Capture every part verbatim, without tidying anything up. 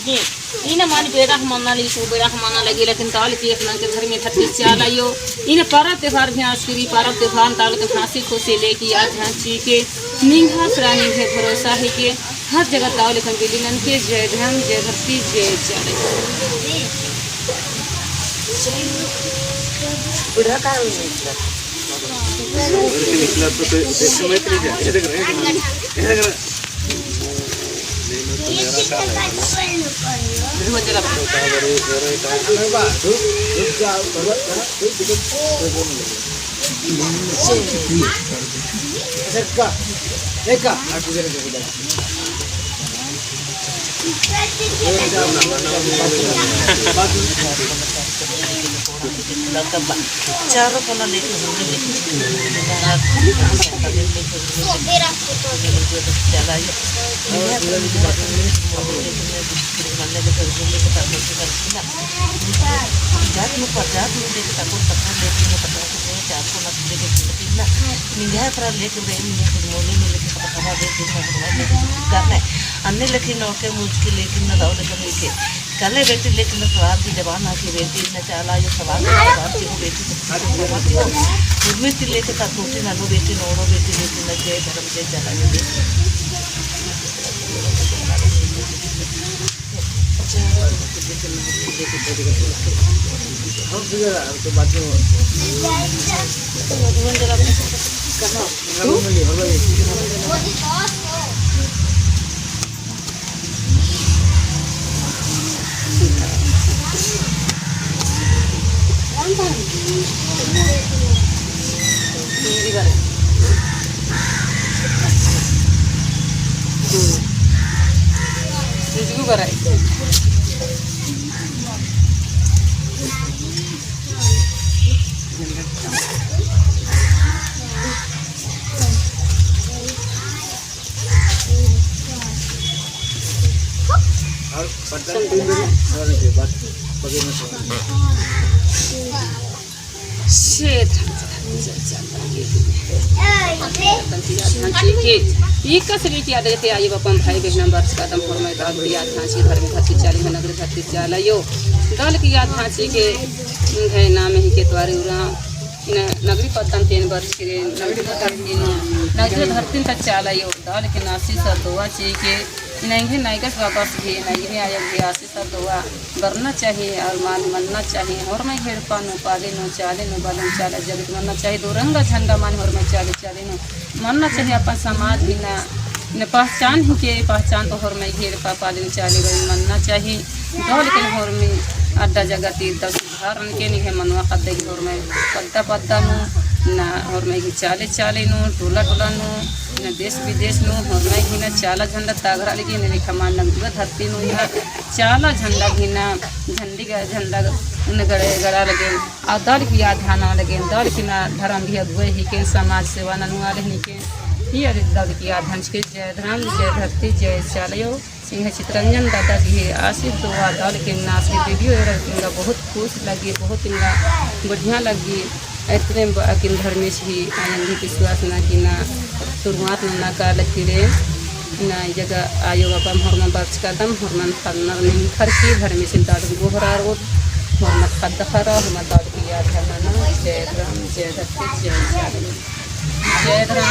इन्ना मानी बेड़ा हूँ मन्ना लगी, सो बेड़ा हूँ मन्ना लगी, लेकिन दव लेके एका नंजर धर्मे धरती चाला आयो। इन्ना परब त्योहार भी आस करी, परब त्योहार दव लेके हँसी खुशी लेके आद ध्यान चिके निंग्है आसरा निंग्है भरोसा हिके हर जगह दव लेके बिल्ली ननके। जय धर्म, जय धरती, जय चाला आयो। बुढ़ा का निकला? निकला तो, तो, तो, चारो कोना लेके घूमे लेके, चाला आयो। जात नू परजात नू लेके ताको ताको लेके ताको चार कोना लेके घूमे ना। निंग्है आसरा लेके बे, निंग्है कुछ मोली नू लेके पता बे, दिन में लेके करने। अन्ने लेकिन ओके मुझकी लेकिन ना दव लेके लेके कले बेटी लेकिन सवाल की जबान आके बेटी न चाला आयो सवाल की जबान की बेटी। उर्मी ती लेके ता टूटी ना लो बेटी, नोड़ो बेटी लेकिन न जय धर्म जय चाला आयो बेटी। ई कसरी की आदत है, आयो बापन भाई बहना बरचकादम होरमय दव लेके आद ध्यान चिके धर्मे धरती चाला आयो, नगरी धरती चाला आयो, दव लेके आद ध्यान चिके, इन्ना नाम हिके त्वारी उराँव, इन्ना नगरी पद्दन तेन बरचकी रई, नगरी धरती नू, नगरी धरती ता चाला आयो, दव लेके आसिस दुआ चिके, इन्ना एंग्है नैगस बाबस भी, नगरी आयो भी आसिस दुआ बरना चाही, अरमान मन्ना चाही। होरमय एड़पा नू, पाले नू, चाले नू, बलम चाला जगत मन्ना चाही। दो रंगा झंडा मान होरमय चाले, चाले नू मन्ना चाही। अपन समाज ही ना, ना पहचान हिके, पहचान तो होरमय एड़पा, पाले नू, चाले, बलम मन्ना चाही। दव लेकिन होरमय अड्डा जगह तीर दस धारन के निंग्है मनवा ख़द्द गही होरमय पद्दा पद्दा नू, ना होरमय गही चाले चाले नू, टोला टोला नू, ना देश विदेश नू, होरमय गही ना चाला झंडा तागरा लगे, ना लेखा मान नगदुआ धरती नू ना चाला झंडा गही ना, झंडी गा-, झंडा गा-, ना गड़े गड़ा लगे। अउर दव लेके आद ध्यान लगे, दव लेके ना धर्म गही अगुवाई हिके, समाज सेवा ननू वाले हिके, ई अरे दव लेके आद ध्यान चिके। जय धर्म, जय धरती, जय चाला आयो। एंग्है चितरंजन दादा गही आसिस दुआ दव लेके ना आसिस video एरा एंगा बहुत खुश लगी, बहुत एंगा बढ़िया लगी। इतने ब-, अकिन धर्मेस ही आनंद ही विश्वास ना कि ना तुरुआत ना का लगी रे ना जगह आयो बाबा होरमन बरचकादम होरमन फलनर निंखर की धर्मेस दादन गोहरार ओत होरमन ख़द्द ख़र्रा होरमन दाद की याद करना ना। जय राम, जय धरती, जय जय धर्म।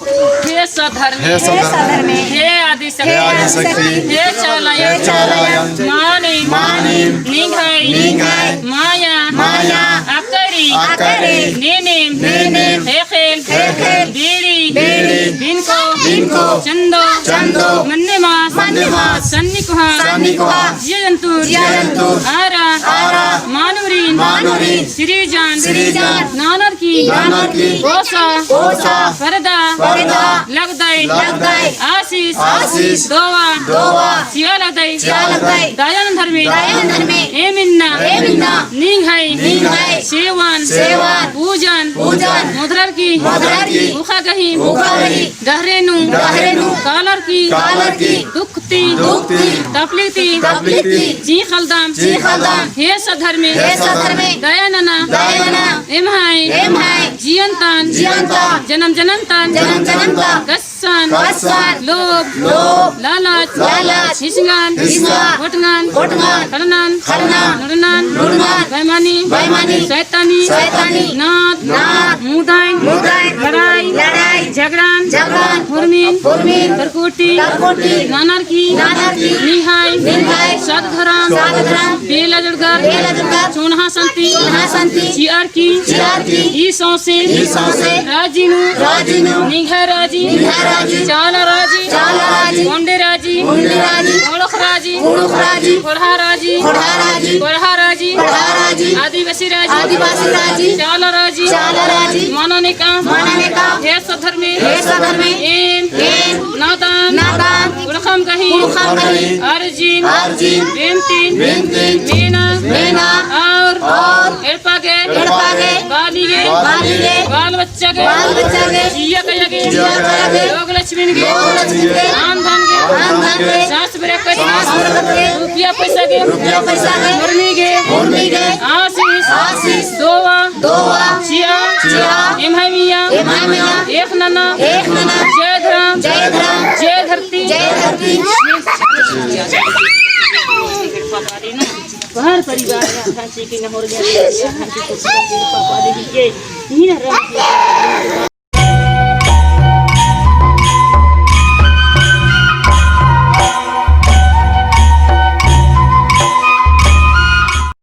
हे सद्धर्मे, हे सद्धर्मे, हे आदिशक्ति, हे आदिशक्ति, हे चालायन, हे चालायन, मानिम, मानिम, निंग्है, निंग्है, माया, माया, अकरी, अकरी, नीनिम, नीनिम, ख़ेख़ेल, ख़ेख़ेल, बीड़ी, बीड़ी, बिनको, बिनको, चंदो, चंदो, मन्ने मास, मन्ने मास, सन्नी कोहा, सन्नी कोहा, जिया जंतुर, जिया जंतुर, आरा, आरा, मानुरी, मानुरी, सिरिजन, सिरिजन, नानर की, नानर की, ओसा, ओसा, परदा, परदा, लगदय, लगदय, आशीष, आशीष, दोवा, दोवा, चिआ लगदय, चिआ लगदय, दयानंद धर्मे, दयानंद धर्मे, एम इन्ना, एम इन्ना, निंग्है, निंग्है, सेवन, सेवन, पूजन, पूजन, मोधरर की, मोधरर की, उखा गही, उखा गही, डहरे नू, डहरे नू, कालर की, कालर की, दुख ती, दुख ती, तकलीफ ती, तकलीफ ती, चींख़लदम, चींख़लदम, हे सद्धर्मे, हे सद्धर्मे, दया नना, दया नना, एम्है, एम्है, जियन तन, जियन तन, जनम जनम तन, जनम जनम तन, कस्सन, कस्सन, लोभ, लोभ, लालच, लालच, हिसंगन, हिसंगन, घोटंगन, घोटंगन, खलनन, खलनन, नुड़नन, नुड़नन, बेईमानी, बेईमानी, सैतानी, सैतानी, नात, नात, मुदई, मुदई, लड़ाई, लड़ाई, झगड़न, झगड़न, हुरमिन, हुरमिन, तरकुटी, तरकुटी, नानर की, नानर की, निंग्है, निंग्है, सत धरम, सत धरम, बेला जुड़गर, बेला जुड़गर, चोन्हा संती, चोन्हा संती, चिअर की, चिअर की, ई सौंसे, ई सौंसे, राजी नू, राजी नू, निंग्है राजी, निंग्है राजी, चाला राजी, चाला राजी, गोंडी राजी, गोंडी राजी, कुँड़ुख़ राजी, कुँड़ुख़ राजी, ख़ोंड़हा राजी, ख़ोंड़हा राजी, कोरहा राजी, कोरहा राजी, आदिवासी राजी, आदिवासी राजी, चाला राजी, चाला राजी, मना नेका, मना नेका, हे सद्धर्मे, हे सद्धर्मे, एम, एम, नादन, नादन, कुँड़ुख़म गही, कुँड़ुख़म गही, अर्जिन, अर्जिन, बेंतिन, बेंतिन, मेना, मेना, और, और, एड़पा गे, एड़पा गे, बाली गे, बाली गे, बाल बच्चा गे, बाल बच्चा गे, जिया कया गे, जिया कया गे, लोग लक्ष्मी गे, लोग लक्ष्मी गे, आन धन गे, आन धन गे, सास बरकत गे, सास बरकत गे, रुपया पैसा गे, रुपया पैसा गे, उर्मी गे, उर्मी गे, आशीष, आशीष, दोवा, दोवा, चिआ, चिआ, एम्है मइय्याँ, एम्है मइय्याँ, एक नना, एक नना, जय धरम, जय धरम, जय धरती, जय धरती। घर परिवार या खांची की नहोर गया, या खांची की पापा दे के, नीन रंग